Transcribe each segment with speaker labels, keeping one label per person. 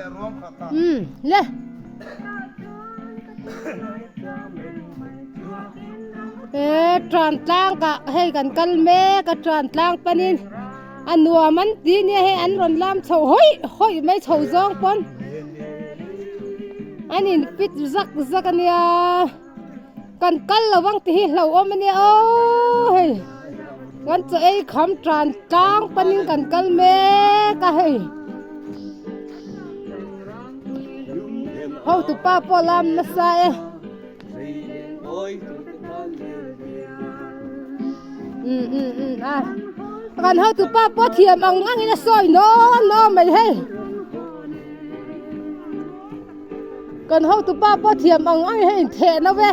Speaker 1: Umm le. He tran tlang kah hei kan kal mek a tran tlang panin a nuam an ti nia hei an rawn lam chho hawih hawih mai chho zawng pawn an in fit zak zak a nia kan kal lo ang tih hi hlauhawm a nia aw hei kan chaw ei kham tran tlang panin kan kal mek a hei. Hotu pa pawh lam nasa e. Um um um a. Kan hotu pa pawh thiam ang ang in a sawi nawn nawn mai hei. Kan hotu pa pawh thiam ang ang in hei intheh no ve.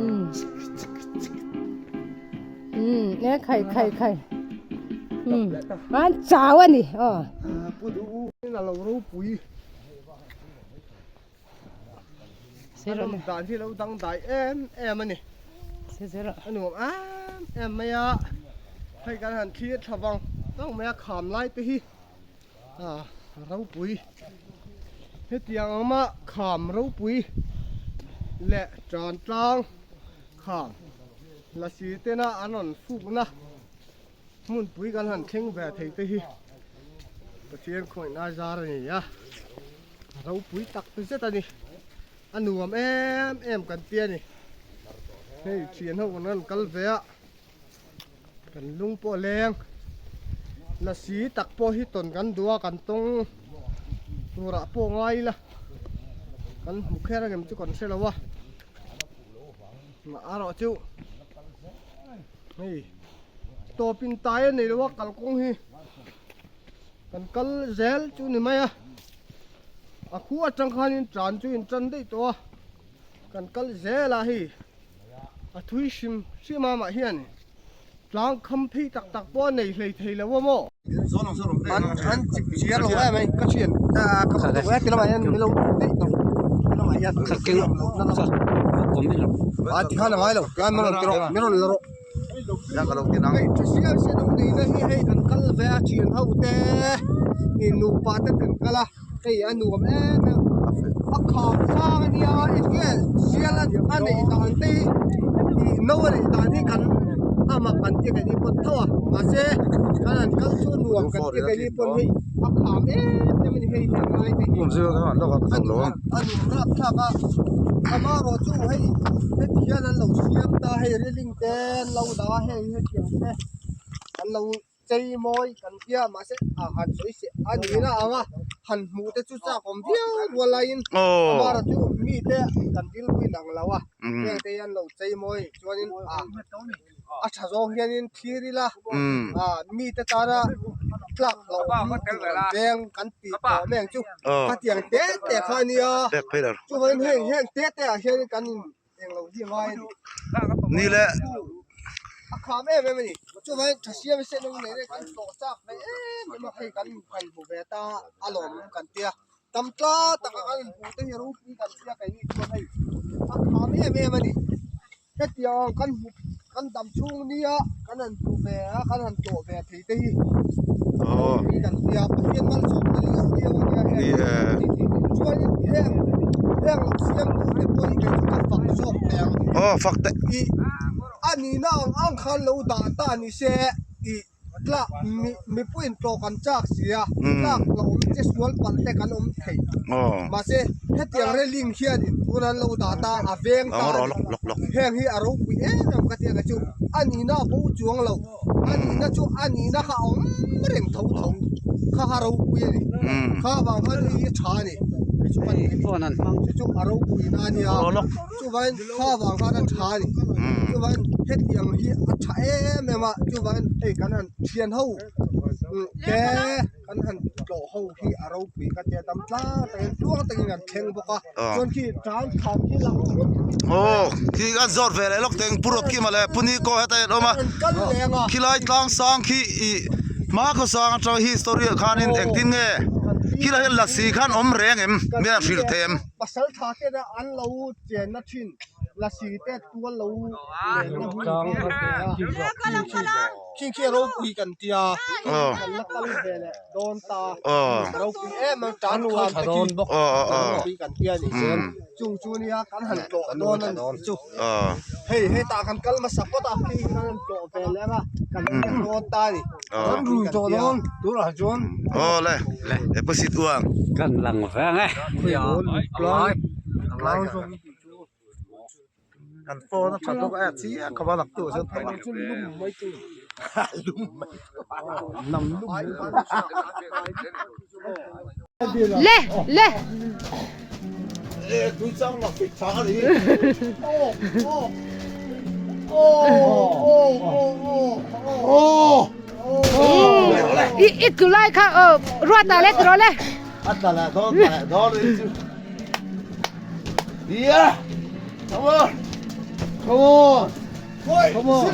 Speaker 1: Um. Umm e khai khai khai umm an chau a ni aw.
Speaker 2: Pu duh in a lo ropui a nawm dan hi lo dang dai em em a ni a nuam em em mai a hei kan han thlir thla vang vang mai a kham lai te hi a ropui hetiang ang mah kham ropui leh tan tlang kham. Lasi tena an rawn fukna hmunpui kan han thleng ve thei te hi Pathian khawngaihna zar a ni a, ropui tak zet a ni, a nuam em em kan ti a ni, hei thian ho kan rawn kal ve a, kan lung pawh a leng, lasi tak pawh hi tawn kan duh a kan tawng turah pawh ngai ila kan hmu kher ang em chu kan hre lo a. A rawh chu hei tawp in tai a nei lo a kalkawng hi kan kal zel chu ni mai a a khu atang khanin tan chu in tan daih tawh a kan kal zel a hei a thui hrim hrim a mah hian tlang kham phei tak tak pawh a nei hlei thei lo a maw. An an chip chiar lo em mai ka thian ka ka ti lamah hian milo daih tawh ti lamah hian a ti khan a ngai lo tlai min rawn ti rawh min rawn la rawh hei siam siam ang nei na hi hei kan kal ve a thian ho te ih nupa te kan kal a hei a nuam em em a kham sang a nia enge sial a neih dan te hi ih no a neih dan hi kan a mak kan tia keini pawn tho a mahse kan han kal chu nuam kan tia keini pawn hei a kham em em a ni hei heng lai te hi a nuam a nuam rapthlak a amaherawh chu hei heti hian an lo siam ta hei railing te an lo dah a hei hetiang te an lo. Chei mawi kan tia mahse a han sawi se a ni na ang a han hmuh te chu chak awm viau rual laiin amara chu mi te kan rilru in ang lo a heng te hian lo chei mawi chuanin a a tha zawng hianin thlir ila a mi te tana tlak hlauhawm tur an veng kan tih tawh mai ang chu khatiang te te kha a nia chuvangin heng heng te te ah hian kan in
Speaker 3: Ni le. Ni e. Aw fak teh.
Speaker 2: A nihna ang ang khan lo dah ta ni se tih tlak mipuiin tlawh kan chak si a, tlak la awm che sual palh te kan awm thei. Mahse hetiang railing hianin tun an lo dah ta a veng ta a ni. Heng hi a ropui em em ka tih ang chu a nihna a bo chuang lo. A nihna chu a nihna kha a awm reng tho tho kha kha ropui a ni. Kha vang khan hei hi tha a ni. Chu kan tih chu chu a ropui na a nia. Chuvangin kha vang khan a tha a ni. Chuvangin hetiang hi a tha em em a. Chuvangin hei kan han thian ho te kan han tlawh ho hi a ropui ka tia dam tlang takin tluang takin kan thleng bawk a. Chuan khi tan kham khi lang thut.
Speaker 3: Aw khi kan zawt ve leh lawk teng Pu Rawtkima leh Pu Niko heta in awm a. Khilai tlang sang khi ih hma khawsang atang history ah khanin engtin nge khilai hian lasi khan awm reng em? Mian hrilh thei em?
Speaker 2: Pasal tha te an lo chenna thin. Lasi te tual lo lenna hun kan ti a khing khi a ropui kan tia kan la kal ve leh dawn ta ropui em a tan kham te khi ropui kan tia ni chung chu nia kan han tlawh dawn a ni chu hei hetah kan kal hmasa phawt a khi kan han tlawh ve leh ang a kan la dawn ta a ni kan rui tawh dawn tunah chuan
Speaker 3: awle deposit uang
Speaker 4: kan lang veng e
Speaker 3: Kan phone a tha bawk a chiang khawp a laktu ah chuan tawh a lum mai chu
Speaker 1: Le le
Speaker 3: e tui chang lak pik thang a ni
Speaker 1: I i tlu lai kha ruat ah le tiraw le
Speaker 3: A tla leh dawn tla leh dawn rin chu. Yeah! Come on!
Speaker 2: Come on! Come on!